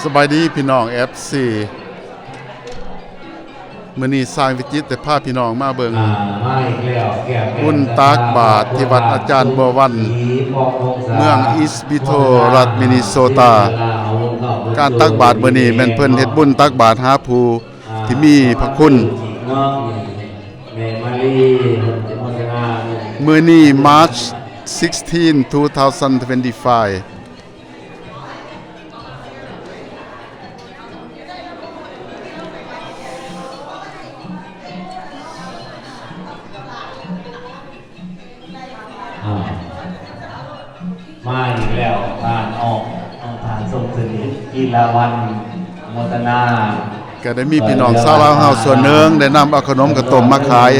ສະບາຍດີພີ່ນ້ອງ ເອັຟຊີ ມື້ນີ້ຊ່າງວິຈິດໄດ້ພາພີ່ນ້ອງມາເບິ່ງ ອ່າ ມາອີກແລ້ວ ແກ້ວ ບຸນຕັກບາດທີ່ວັດອາຈານບົວວັນ ເມືອງອີສບີໂທ ລັດມິນິໂຊຕາ. ການຕັກບາດມື້ນີ້ແມ່ນເພິ່ນເຮັດບຸນຕັກບາດຫາຜູ້ທີ່ມີພະຄຸນ. ມື້ນີ້ March sixteen, two thousand twenty-five. ມາອີກແລ້ວ ທ່ານອອກ ທ່ານຊົມສະໜິດ ກິລາວັນ ໂມທະນາ. ກໍໄດ້ມີພີ່ນ້ອງຊາວລາວເຮົາສ່ວນໜຶ່ງໄດ້ນຳເອົາຂະໜົມເຂົ້າຕົ້ມມາຂາຍ.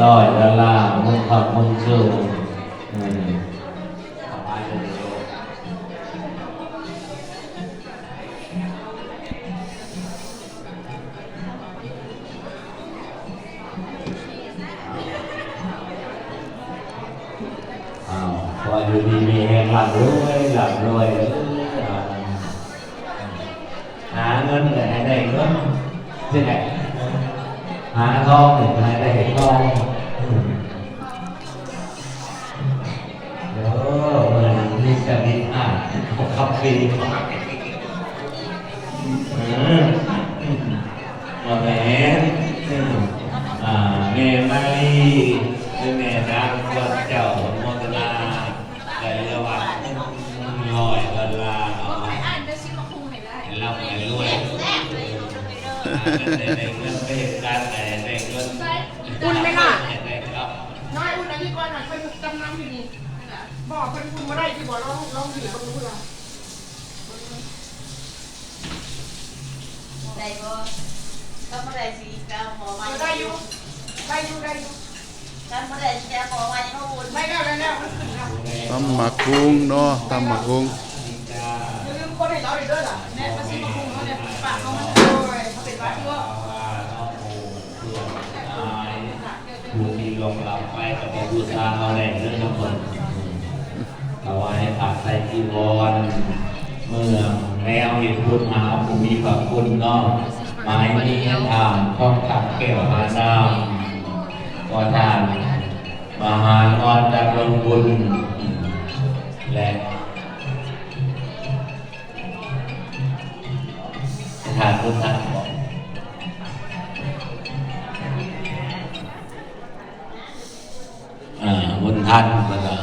ຮ້ອຍດອນລາ ບຸນຄຳບຸນສູງ. ອ້າວ ຂໍຢູ່ດີມີແຮງ ລ່ຳລວຍ ລ່ຳລວຍເດີ້. ຫາເງິນກໍໃຫ້ໄດ້ເງິນ ຊິໄດ້ ຫາທອງກໍໃຫ້ໄດ້ທອງ. ໂອ້ ມື້ນີ້ມີສະມິດ ອ່ານເອົາຄາເຟມາ. ເອີ ບໍ່ແມ່ນ ເອີ ອ່າ ແມ່ມາລີ ຫຼື ແມ່ນາງຂວັນເຈົ້າ ໂມທະນາ ໄດ້ລາງວັນໜຶ່ງຮ້ອຍດອນລາເນາະ. ໃຫ້ລ່ຳໃຫ້ລວຍ ໄດ້ເງິນໄປເຮັດການ ໄດ້ເງິນ. ອຸ່ນໄໝລະ? ນ້ອຍອຸ່ນອັນນີ້ກ່ອນນະ ເພິ່ນຈຳນຳຢູ່ນີ້. ບໍ່ ເພິ່ນອຸ່ນບໍ່ໄດ້ຕິບໍ່? ລອງ ລອງຖືເບິ່ງດູລະ. ໄດ້ບໍ່? ກໍບໍ່ໄດ້ຊິໄປເອົາໝໍ້ມາ. ເອີ ໄດ້ຢູ່ ໄດ້ຢູ່ ໄດ້ຢູ່. ຕຳໝາກຫຸ່ງເນາະ ຕຳໝາກຫຸ່ງ. ຜູ້ທີ່ລ່ວງລັບໄປກໍໄປບູຊາເຮົາໄດ້ເດີທຸກຄົນ. ຖວາຍຜ້າໄຕຈີວອນ ເມືອງແນວເຮັດບຸນຫາຜູ້ມີພະຄຸນເນາະ. ໝາຍມີທ່ານທອງຄຳແກ້ວຫານາມ ພໍ່ທ່ານມະຫານອນດຳລົງບຸນ ແລະ ທ່ານບຸນທັນ ອ່າ ບຸນທັນ ເພິ່ນວ່າ.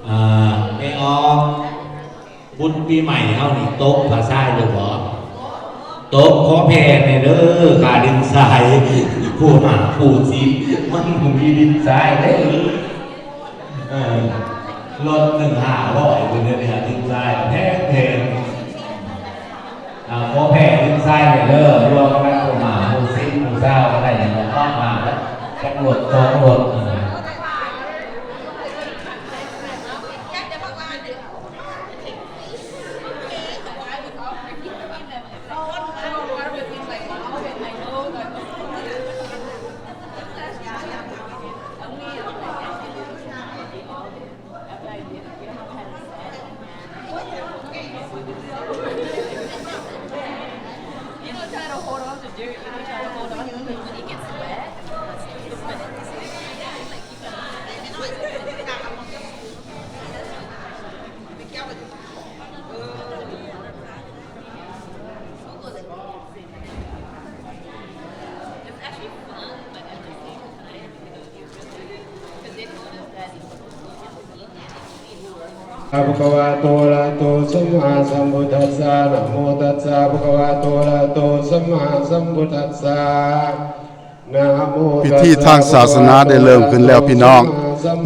ອ່າ ແມ່ອອກ ບຸນປີໃໝ່ເຮົານີ້ຕົກຜ້າຊາຍຢູ່ບໍ່? ຕົກ ຂໍແຜ່ແດ່ເດີ ຄ່າດິນຊາຍ ຜູ້ຫາຜູ້ສິນ ມັນບໍ່ມີດິນຊາຍເດ້. ເອີ ລົດໜຶ່ງຫ້າຮ້ອຍພຸ້ນເດ ດິນຊາຍແພງໆ. ອ່າ ຂໍແຜ່ດິນຊາຍແດ່ເດີ ລວມກັນຜູ້ຫາຜູ້ສິນ ຜູ້ຊາວກໍໄດ້ຫຍັງກໍມາ ແລ້ວຈັກລົດສອງລົດ. ภะคะวะโต อะระหะโต สัมมาสัมพุทธัสสะ นะโมตัสสะ ภะคะวะโต อะระหะโต สัมมาสัมพุทธัสสะ นะโมตัสสะ พิธีทางศาสนาได้เริ่มขึ้นแล้วพี่น้อง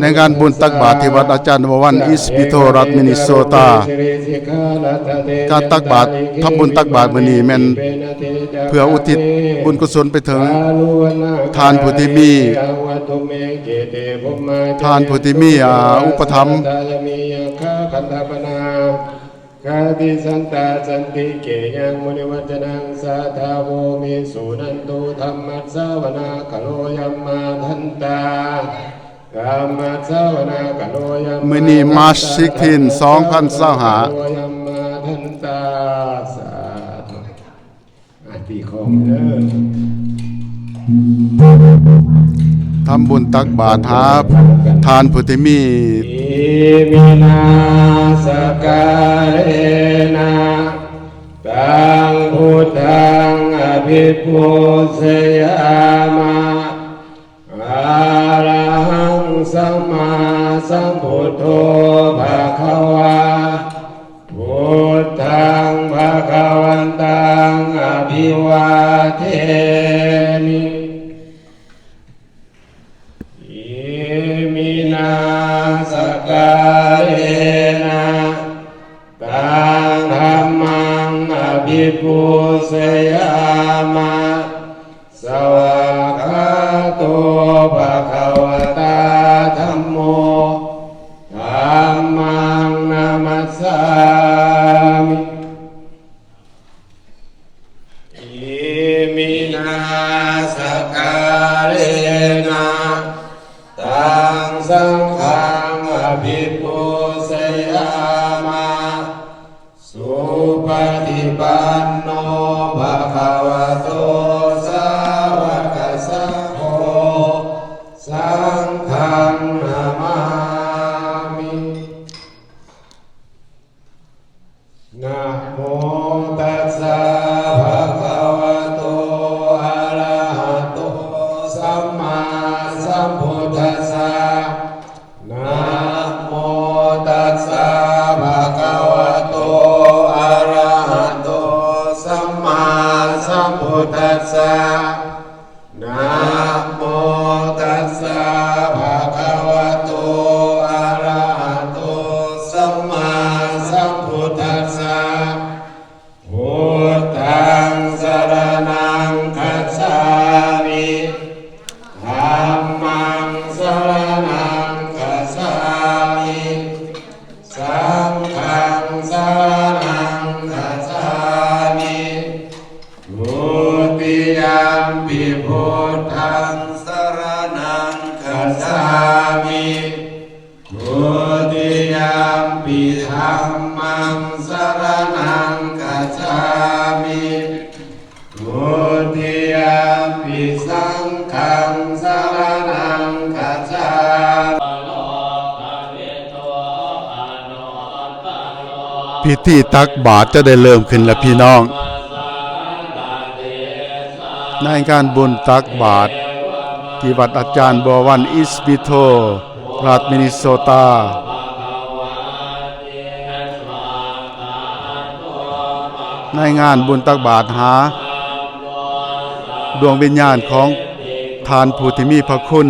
ในงานบุญตักบาตรที่วัดอาจารย์ววัน อิสปิโท รัฐมินนิโซตา การตักบาตร ทำบุญตักบาตรมื้อนี้แม่นเพื่ออุทิศบุญกุศลไปถึงท่านผู้ที่มี ทานผู้ที่มี อ่า อุปถัมภ์ คติสันตาสันติเกยังมุนิวัจจนังสาธาโวมิสุนันตุ ธัมมัสสาวนาคาโล ยัมมาทันตา ธัมมัสสาวนาคาโล ยัมมาทันตา มื้อนี้ March sixteen สองพันซาวห้า ธัมมาทันตา สาธุ ອະຕິຂອງເດີ ທຳບຸນຕັກບາດຫາທານຜູ້ທີ່ມີ Iminā sakkārena taṃ buddhaṃ abhipūjayāma. Arahaṃ sammāsambuddho bhagavā, buddhaṃ bhagavantaṃ abhivādemi. Iminā sakkārena taṃ dhammaṃ abhipūjayāma. Svākkhāto bhagavatā dhammo, dhammaṃ namassāmi. Iminā sakkārena taṃ saṅghaṃ abhipūjayāma. Supaṭipanno bhagavato sāvakasaṅgho, saṅghaṃ namāmi. Namo tassa bhagavato arahato sammāsambuddhassa. Namo tassa bhagavato arahato sammāsambuddhassa. Namo tassa bhagavato arahato sammāsambuddhassa. Buddhaṃ saraṇaṃ gacchāmi. Dhammaṃ saraṇaṃ gacchāmi. Saṅghaṃ saraṇaṃ gacchāmi. Dutiyampi buddhaṃ saraṇaṃ gacchāmi. Dutiyampi dhammaṃ saraṇaṃ gacchāmi. Dutiyampi saṅghaṃ saraṇaṃ gacchāmi. ພິທີຕັກບາດຈະໄດ້ເລີ່ມຂຶ້ນແລ້ວພີ່ນ້ອງ. ໃນງານບຸນຕັກບາດທີ່ວັດອາຈານບົວວັນ ອິສມິໂທ ລັດມິນນິໂຊຕາ ໃນງານບຸນຕັກບາດຫາດວງວິນຍານຂອງທ່ານຜູ້ທີ່ມີພະຄຸນ.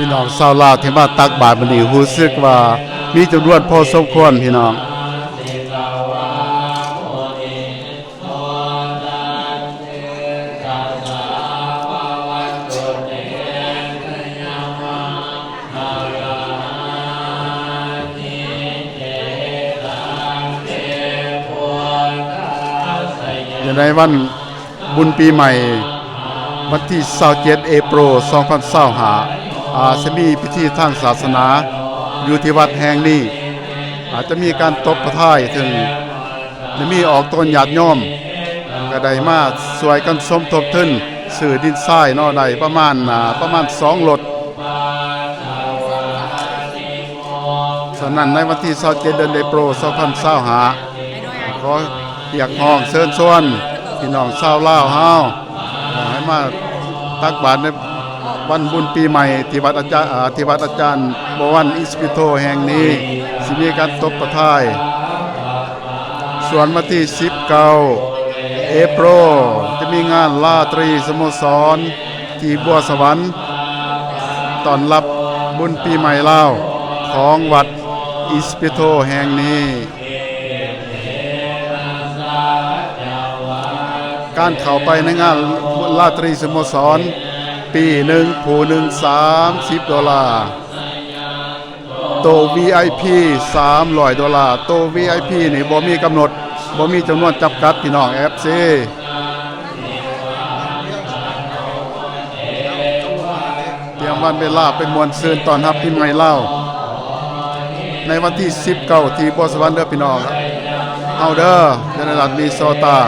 ພີ່ນ້ອງຊາວລາວທີ່ມາຕັກບາດມື້ນີ້ ຮູ້ສຶກວ່າມີຈຳນວນພໍສົມຄວນພີ່ນ້ອງ. ຢູ່ໃນວັນບຸນປີໃໝ່ ວັນທີຊາວເຈັດ ເອໂປຣ ສອງພັນຊາວຫ້າ ອາດຈະມີພິທີທາງສາສະໜາຢູ່ທີ່ວັດແຫ່ງນີ້ ອາດຈະມີການຕົບພະທາຍ ເຊິ່ງ ໄດ້ມີອອກຕົນຍາດໂຍມ ກໍໄດ້ມາຊ່ວຍກັນສົມທົບທຶນຊື້ດິນຊາຍເນາະ ໄດ້ປະມານ ອ່າ ປະມານສອງລົດ. ສະນັ້ນ ໃນວັນທີຊາວເຈັດ ເດືອນເອໂປຣ ສອງພັນຊາວຫ້າ ຂໍຮຽກຮ້ອງເຊີນຊວນພີ່ນ້ອງຊາວລາວເຮົາ ໃຫ້ມາຕັກບາດໃນວັນບຸນປີໃໝ່ທີ່ວັດອາຈານ ອ່າ ທີ່ວັດອາຈານບໍວັນ ອິສປິໂທ ແຫ່ງນີ້ ຊິມີການຕົບພະທາຍ. ສ່ວນວັນທີສິບເກົ້າ ເອໂປຣ ຈະມີງານລາຕຣີສະໂມສອນທີ່ບົວສະຫວັນ ຕ້ອນຮັບບຸນປີໃໝ່ລາວຂອງວັດອິສປິໂທແຫ່ງນີ້. ການເຂົ້າໄປໃນງານລາຕຣີສະໂມສອນ ປີໜຶ່ງ ຜູ້ໜຶ່ງ ສາມສິບໂດລາ, ໂຕວີໄອພີ ສາມຮ້ອຍໂດລາ. ໂຕວີໄອພີນີ້ບໍ່ມີກຳນົດ ບໍ່ມີຈຳນວນຈຳກັດ ພີ່ນ້ອງເອັຟຊີ. ຕຽມວັນເວລາໄປມ່ວນຊື່ນຕ້ອນຮັບປີໃໝ່ລາວ ໃນວັນທີສິບເກົ້າ ທີ່ບົວສະຫວັນເດີພີ່ນ້ອງເຮົາເດີ ຢູ່ໃນລັດມິນະໂຊຕາ.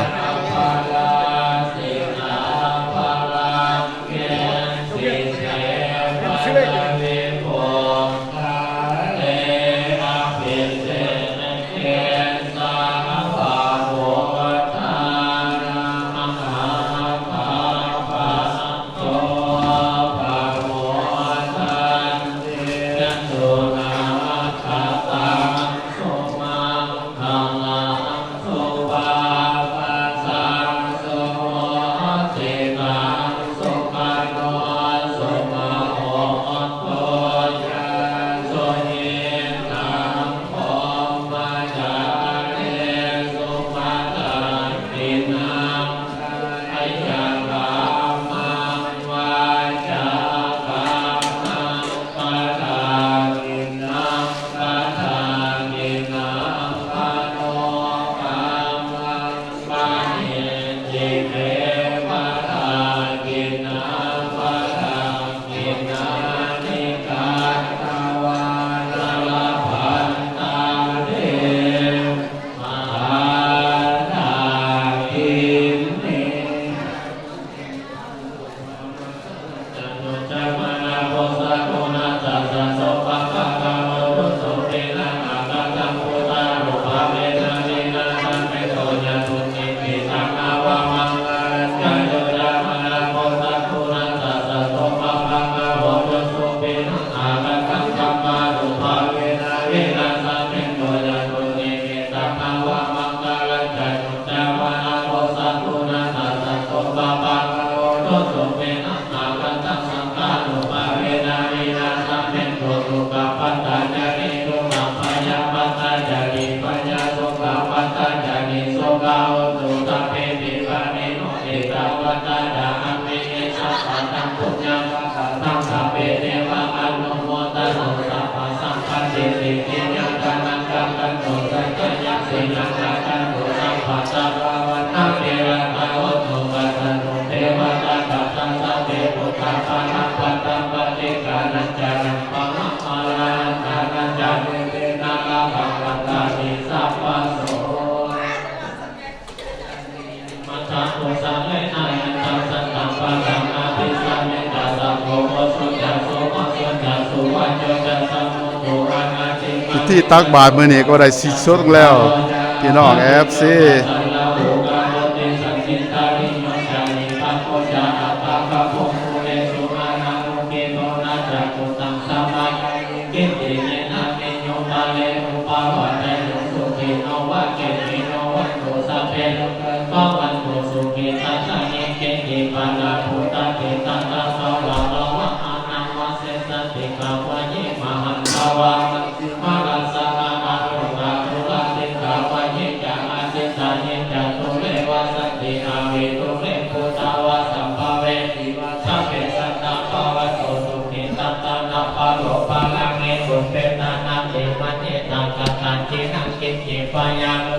ພິທີຕັກບາດມື້ນີ້ກໍໄດ້ສິ້ນສຸດລົງແລ້ວ ພີ່ນ້ອງເອັຟຊີ. ສະຕິ ປະຍາໂມ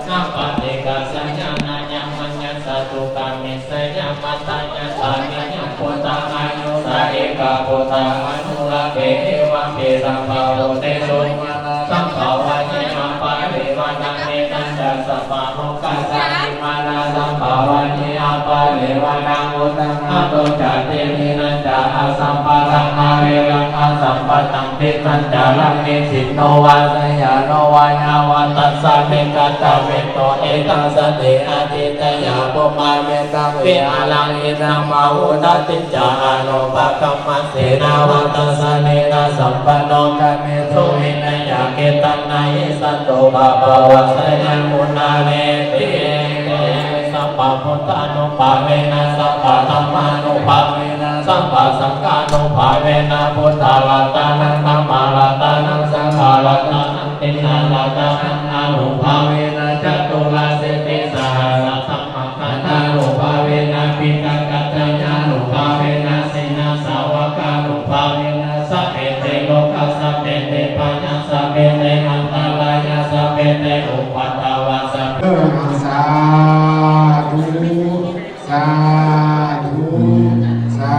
ສະປະຕິກະສະຍານະຍະມະຍະສະຕຸກາມິສະຍະມັດຕະຍະສາມິຍະພຸດທະອາຍຸສະເອກະພຸດທະອະນຸລັກເກ ເອວັມປີສັງພະພູເຕສຸ ມານາສັມພະວັດເທ ອະປະເລວະນະເມຕັນຈະ ສັບພະໂລກາສາມິມານາສັມພະວັດເທ ອະປະເລວະນະໂອ ທະນະໂຕຈະ ເຕມິນັນຈະ ອະສັມພະທັງ ອະເວລັງ ອະສັມພະທັງ ຕິດສັນຈະລັງ ນິສສິນໂນວາ ສະຍາໂນວາ ຍາວະຕັດສະ ວິກະຕະເວໂຕ ເອຕັງ ສະຕິ ອະທິດຖະຍາ ປຸບພະເວຕະວິຫາລັງ ອິດຖະມະຫຸດຖະຕິ ຈາອະນຸປະກຳມະເສນາວະທັດສະເນນະສຳປັນໂນ ກາເມສຸວິນະຍາເກຕັງນະຫິ ສັນໂຕພະພະວາສະຍັງ ປຸນນາເນຕິ ເອເມ ສັບພະພຸດທານຸພາເວນະ ສັບພະທຳມານຸພາເວນະ ສັບພະສັງຄານຸພາເວນະ ພຸດທະລັດຕະນັງ ທຳມະລັດຕະນັງ ສັງຄະລັດຕະນັງ ຕິນະລັດຕະນັງ ອະນຸພາເວນະ ຈະຕຸລະສິບຕິສະຫັດສະທຳມະ ກັນທານຸພາເວນະ ປິຕະກັດຈະຍານຸພາເວນະ ສິນນະສາວະການຸພາເວນະ ສະເພເຕໂລກາ ສະເພເຕພະຍາ ສະເພເຕອັນຕະລາຍາ ສະເພເຕອຸປັດຕະວາ ສະເພ ສາທຸ ສາທຸ ສາ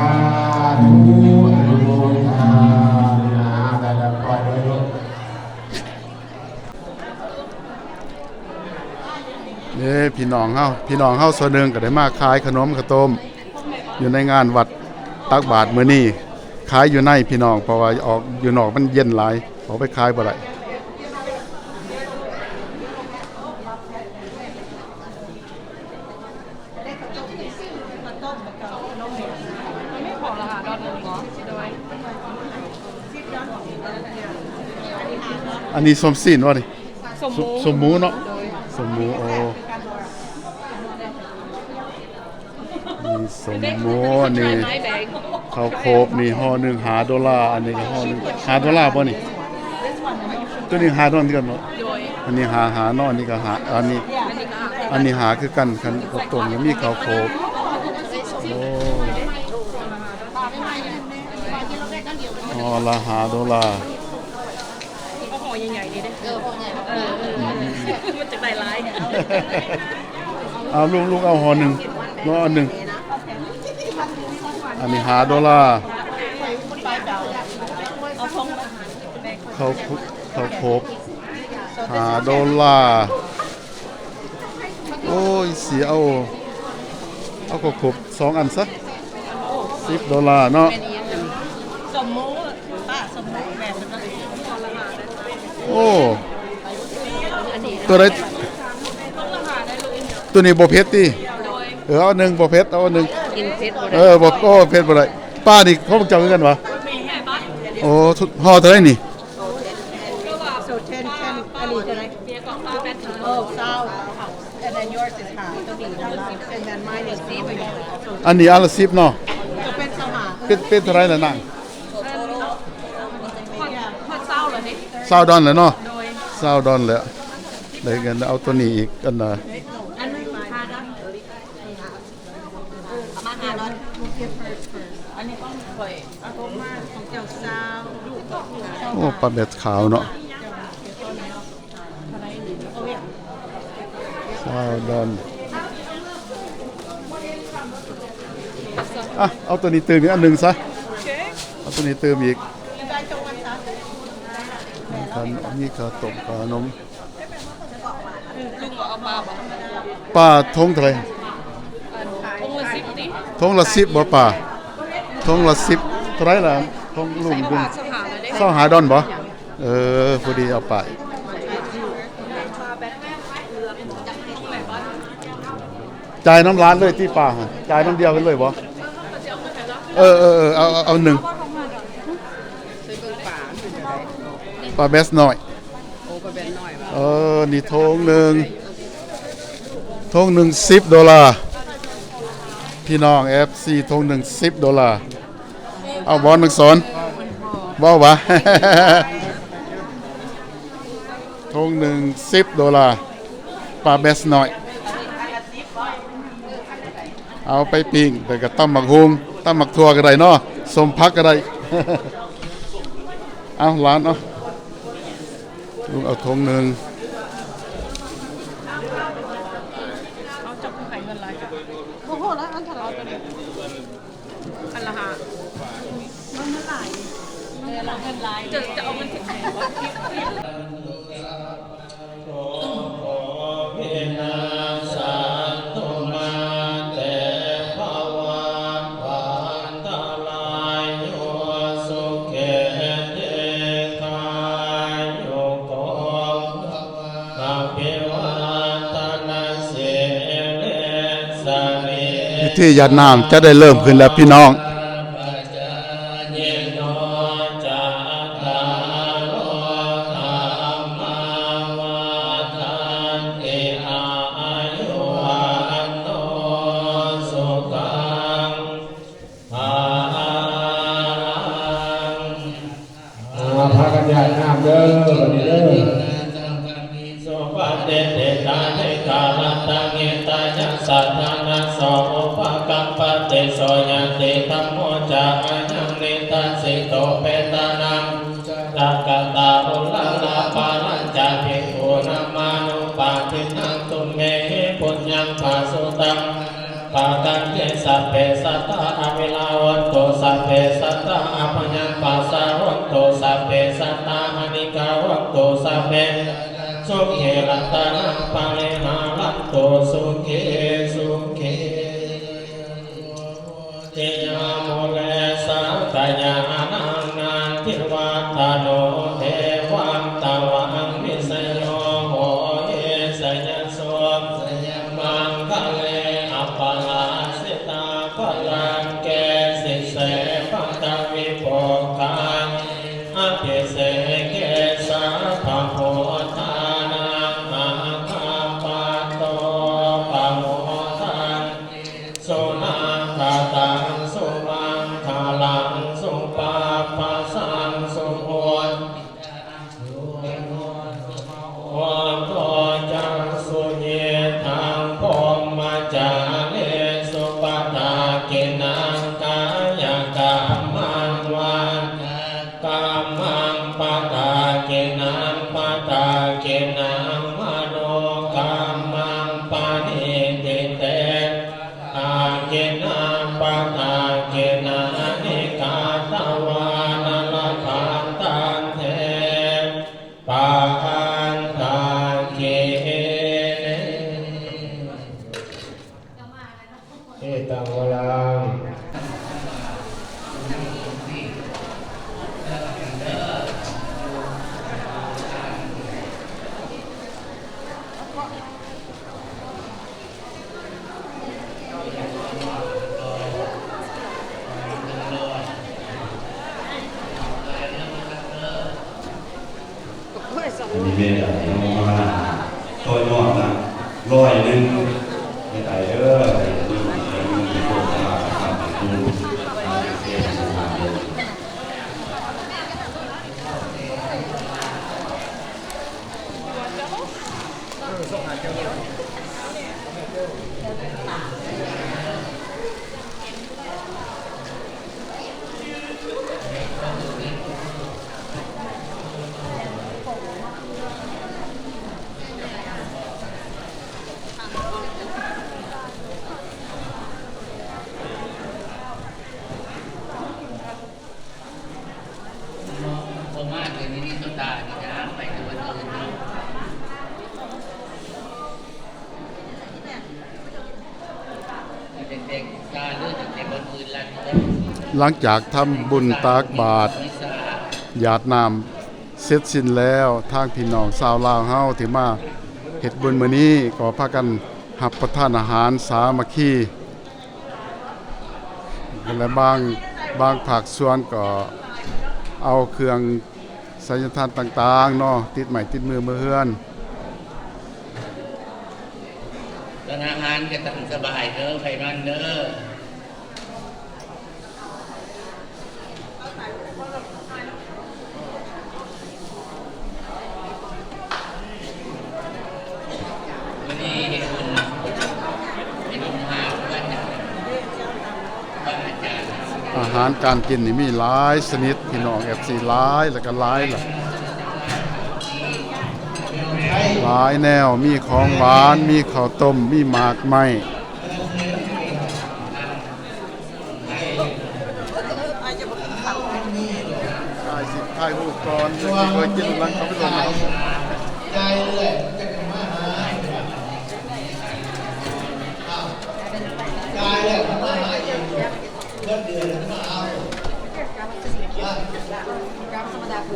ທຸ ອະນຸໂມທານາ ແຕ່ລະຄົນເດີ. ເດ້ ພີ່ນ້ອງເຮົາ ພີ່ນ້ອງເຮົາສ່ວນໜຶ່ງກໍໄດ້ມາຂາຍຂະໜົມເຂົ້າຕົ້ມຢູ່ໃນງານວັດຕັກບາດມື້ນີ້ ຂາຍຢູ່ໃນພີ່ນ້ອງ ເພາະວ່າອອກຢູ່ນອກມັນເຢັນຫຼາຍ ອອກໄປຂາຍບໍ່ໄດ້. ອັນນີ້ສົ້ມຊີ້ນບໍ່ນີ້? ສົ້ມ ສົ້ມໝູເນາະ. ໂດຍ ສົ້ມໝູ ໂອ້ ນີ້ສົ້ມໝູ ອັນນີ້ເຂົ້າໂຄບນີ້ຫໍ່ໜຶ່ງຫ້າໂດລາ ອັນນີ້ກໍຫໍ່ໜຶ່ງຫ້າໂດລາບໍ່ນີ້? ຕົວນີ້ຫ້າດອນຄືກັນບໍ່? ໂດຍ ອັນນີ້ຫ້າ ຫ້າເນາະ ອັນນີ້ກໍຫ້າ ອັນນີ້ ອັນນີ້ຫ້າຄືກັນ ຄັນເຂົ້າຕົ້ມກໍມີເຂົ້າໂຄບ ໂອ້ ຫໍ່ລະຫ້າໂດລາ. ເອົາຫໍ່ໃຫຍ່ໆນີ້ເດ້ ເອີ ຫໍ່ໃຫຍ່ ເອີ ເອີ ມັນຈັ່ງໄດ້ຫຼາຍ. ເອົາ ລຸງ ລຸງເອົາຫໍ່ໜຶ່ງເນາະ ອັນໜຶ່ງ ອັນນີ້ຫ້າໂດລາ ເຂົ້າ ເຂົ້າໂຄບຫ້າໂດລາ. ໂອ້ຍ ຊິເອົາ ເອົາເຂົ້າໂຄບສອງອັນຊະ ສິບໂດລາເນາະ. ໂອ້ ຕົວໃດ ຕົວນີ້ບໍ່ເຜັດຕິ? ເອີ ເອົາໜຶ່ງ ບໍ່ເຜັດ ເອົາໜຶ່ງ. ກິນເຜັດບໍ່ໄດ້ ເອີ ບໍ່ ໂອ້ ເຜັດບໍ່ໄດ້. ປານີ້ຂອງເຈົ້າຄືກັນຫວາ? ໂອ້ ຫໍ່ເທົ່າໃດນີ້? So ten, ten ອັນນີ້ເທົ່າໃດ? ໂອ້ ຊາວ and then yours is half. ຕົວນີ້ and then mine is ສິບ ອັນນີ້ອັນລະສິບເນາະ ກໍເປັນຊາວຫ້າ ເປັນ ເປັນເທົ່າໃດລະນາງ? ຮອດ ຮອດຊາວແລ້ວເດ້ ຊາວດອນແລ້ວເນາະ. ໂດຍ ຊາວດອນແລ້ວ ໄດ້ກັນ ເອົາຕົວນີ້ອີກອັນນະ ອັນໜຶ່ງຫ້າດອນ. ເອົາມາຫ້າດອນ ອັນນີ້ຂອງຂ້ອຍ ເອົາຂອງມາຂອງເຈົ້າຊາວ. ໂອ້ ປາແບັດຂາວເນາະ ຊາວດອນ. ອ່ະ ເອົາຕົວນີ້ຕື່ມອີກອັນໜຶ່ງຊະ ເອົາຕົວນີ້ຕື່ມອີກ. ມີຂະໜົມ ມີເຂົ້າຕົ້ມ ເຂົ້າໜົມ. ລຸງເອົາປາບໍ່? ປາຖົງເທົ່າໃດ? ຖົງລະສິບຕິ? ຖົງລະສິບບໍ່ປາ? ຖົງລະສິບເທົ່າໃດລະ? ຂອງລຸງເປັນຊາວຫ້າດອນບໍ່? ເອີ ພໍດີເອົາໄປ ຈ່າຍນຳຫຼານເລີຍຕິປາຫັ້ນ? ຈ່າຍນຳດຽວກັນເລີຍບໍ່? ເອີ ເອີ ເອີ ເອົາ ເອົາ ເອົາໜຶ່ງ ປາແບັດນ້ອຍ. ໂອ້ ປາແບັດນ້ອຍຫວາ? ເອີ ນີ້ຖົງໜຶ່ງ ຖົງໜຶ່ງສິບໂດລາ ພີ່ນ້ອງເອັຟຊີ ຖົງໜຶ່ງສິບໂດລາ. ເອົາບໍ່ ນາງສອນ ເວົ້າຫວາ? ຖົງໜຶ່ງສິບໂດລາ ປາແບັດນ້ອຍ. ເອົາໄປປີ້ງ ແລ້ວກໍຕຳໝາກຫຸ່ງ ຕຳໝາກຖົ່ວກໍໄດ້ເນາະ ສົ້ມຜັກກໍໄດ້. ເອົາ ຫຼານ ເອົາ ລຸງເອົາຖົງໜຶ່ງ. ອັນລະຫ້າ ເງິນຫຼາຍ ເອີ ເງິນຫຼາຍ ຈະ ຈະເອົາເງິນເກັບໃຫ້ ໂສໂຄວິນາສັນຕຸ ມາເຕພະວັດວັນຕະລາໂຍ ສຸຂີ ດີຄາຍຸໂກ ອະພິວາທະນະສີລິສະນິດຖາ ພິທີຢາດນ້ຳຈະໄດ້ເລີ່ມຂຶ້ນແລ້ວພີ່ນ້ອງ. ອ່າ ພາກັນຢາດນ້ຳເດີ ບັດນີ້ເດີ. ສຸປະຕິດຕິຕາທິກາລັດຕັງ ຫິຕາຍະສັດຖານະໂສ ອຸປະກັບປະຕິໂສ ຍາຕິທຳໂມຈະ ອາຍັງນິທັດສິໂຕ ເປຕານັງ ຕາກະຕາ ອຸລາລາ ປາລັນຈະ ພິກຂຸນາມານຸປາທິນນາ ຕຸມເມຫິ ປຸນຍັງ ພະສຸຕັງ ປະກັນຕິ ສັບເພ ສັດຖາ ອະວິວາ ຫົນຕຸ ສັບເພ ສັດຖາ ອະພະຍັງ ປັດສາ ຫົນຕຸ ສັບເພ ສັດຖາ ອານິກາ ຫົນຕຸ ສັບເພ ສຸຂີ ລັດຕະນັງ ປະລິຫາລັນຕຸ ສຸຂີ ສຸຂີ ຕິຍາ ມູເລ ສັກກະຍານັງ ນັນທິວັດທະໂນ ເອວັງ ຕະວັງ ວິສະໂຍ ໂຫ ເອ ສະຍະ ໂສ ສະຍະ ມັງຄະເລ ອັບປະລາຊິຕາ ພະລັງເກ ສິເສ ປະທະວິປຸກຂາ ອະພິເສເກ ສັບພະພຸດທານັງ ອາຄາປະໂຕ ປະໂມທານ ສຸນາຄະຕັງ ສຸມັງຄະລັງ ສຸປັບປະສັງ ສຸມຸດ ໂຫໂຕ ຈັກສຸຍິດທັງ ພົມມະຈາລີສຸ ປະທັກກິນນັງ ກາຍະກັມມັງ ວາຈາ ກັມມັງ ປະທັກກິນນັງ ປະທັກກິນນັງ ມະໂນກັມມັງ ປະນິທິເຕ ປະທັກກິນນັງ ປະທັກກິນານິ ກາຕະວານະ ລະພັນຕັນເທ ປະທັກກິ ເອຕັງ ວະລັງ. ອັນນີ້ແມ່ນເຮົາມາຕໍ່ຍອດນະ ຮ້ອຍໜຶ່ງ ແມ່ໄຕເດີ ໃຫ້ເບິ່ງໃຫ້ເບິ່ງໃຫ້ໂຊກໃຫ້ລາບໃຫ້ຄ້ຳໃຫ້ຄູນ ມາເຊຍໃຫ້ລູກຫຼານເດີ. ຫຼັງຈາກທຳບຸນຕັກບາດຢາດນ້ຳເສັດສິ້ນແລ້ວ, ທາງພີ່ນ້ອງຊາວລາວເຮົາທີ່ມາເຮັດບຸນມື້ນີ້ ກໍພາກັນຮັບປະທານອາຫານສາມັກຄີ. ແລະ ບາງ, ບາງພາກສ່ວນກໍເອົາເຄື່ອງໄສຍະທານຕ່າງໆເນາະ ຕິດໄມ້ຕິດມືເມືອເຮືອນ. ຮ້ານອາຫານກໍຕາມສະບາຍເດີ ໃຜນອນເດີ. ອາຫານການກິນນີ້ມີຫຼາຍຊະນິດ ພີ່ນ້ອງເອັຟຊີ ຫຼາຍ ແລ້ວກໍຫຼາຍລະ ຫຼາຍແນວ ມີຂອງຫວານ ມີເຂົ້າຕົ້ມ ມີໝາກໄມ້. ຖ່າຍຮູບກ່ອນ ຈັ່ງຊິຄ່ອຍກິນຫຼັງເຂົ້າໄປລົງເນາະ.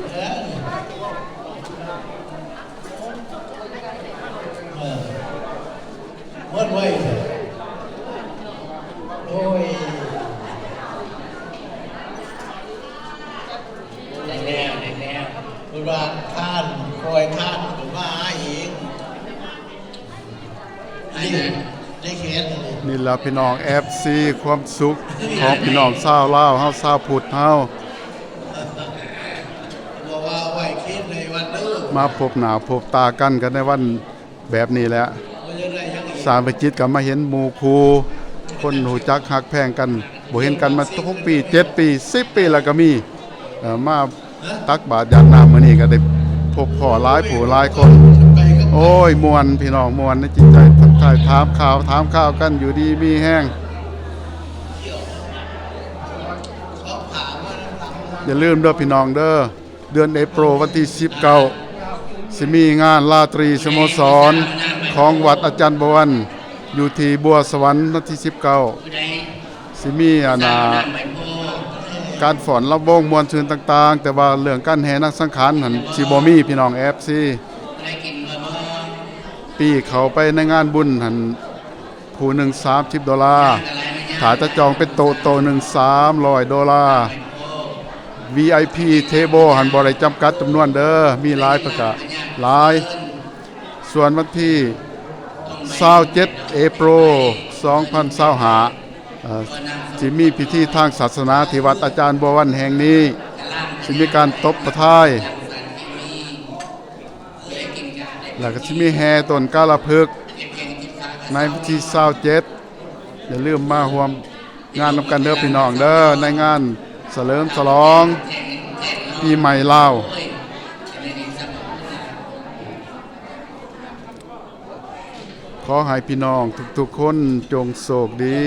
ເອີ ໝົດໄວແທ້ ໂອ້ຍ ໄດ້ແລ້ວ ໄດ້ແລ້ວ ເພິ່ນວ່າທານ ຄອຍທານ ເພິ່ນວ່າຫາເອງ ໄດ້ແຂນ ນີ້ລະພີ່ນ້ອງ ເອັຟຊີ ຄວາມສຸກຂອງພີ່ນ້ອງຊາວລາວເຮົາ ຊາວພຸດເຮົາ ມາພົບໜ້າພົບຕາກັນ ກັນໃນວັນ ແບບນີ້ແຫຼະ ສາມວິຈິດກໍມາເຫັນໝູ່ຄູ່ ຄົນຮູ້ຈັກຮັກແພງກັນ ບໍ່ເຫັນກັນມາຫົກປີ ເຈັດປີ ສິບປີແລ້ວກໍມີ ເອີ ມາຕັກບາດຢາດນ້ຳ ມື້ນີ້ກໍໄດ້ພົບພໍ້ຫຼາຍຜູ້ຫຼາຍຄົນ. ໂອ້ຍ ມ່ວນ ພີ່ນ້ອງ ມ່ວນໃນຈິດໃຈ ທັກທາຍຖາມຂ່າວ ຖາມຂ່າວກັນ ຢູ່ດີມີແຮງ. ຢ່າລືມເດີພີ່ນ້ອງເດີ ເດືອນເອໂປຣ ວັນທີສິບເກົ້າ ຊິມີງານລາຕຣີສະໂມສອນຂອງວັດອາຈານບວນ ຢູ່ທີ່ບົວສະຫວັນ ວັນທີສິບເກົ້າ ຊິມີອັນນ່າ ການຟ້ອນລຳວົງມ່ວນຊື່ນຕ່າງໆ ແຕ່ວ່າເລື່ອງການແຫ່ນາງສັງຂານຫັ້ນຊິບໍ່ມີ ພີ່ນ້ອງ ເອັຟຊີ ປີ້ເຂົ້າໄປໃນງານບຸນຫັ້ນ ຜູ້ໜຶ່ງສາມສິບໂດລາ, ຖ້າຈະຈອງເປັນໂຕະ ໂຕະໜຶ່ງສາມຮ້ອຍໂດລາ. ວີໄອພີເທເບິນຫັ້ນບໍ່ໄດ້ຈຳກັດຈຳນວນເດີ, ມີຫຼາຍປະກາດຫຼາຍ. ສ່ວນວັນທີຊາວເຈັດເອໂປຣ ສອງພັນຊາວຫ້າ ເອີ ຊິມີພິທີທາງສາສະໜາທີ່ວັດອາຈານບົວວັນແຫ່ງນີ້, ຊິມີການຕົບພະທາຍ. ແລ້ວກໍຊິມີແຫ່ຕົ້ນກາລະພຶກໃນວັນທີຊາວເຈັດ ຢ່າລືມມາຮ່ວມງານນຳກັນເດີພີ່ນ້ອງເດີ ໃນງານສະເຫຼີມສະຫຼອງປີໃໝ່ລາວ. ຂໍໃຫ້ພີ່ນ້ອງທຸກໆຄົນຈົ່ງໂຊກດີ.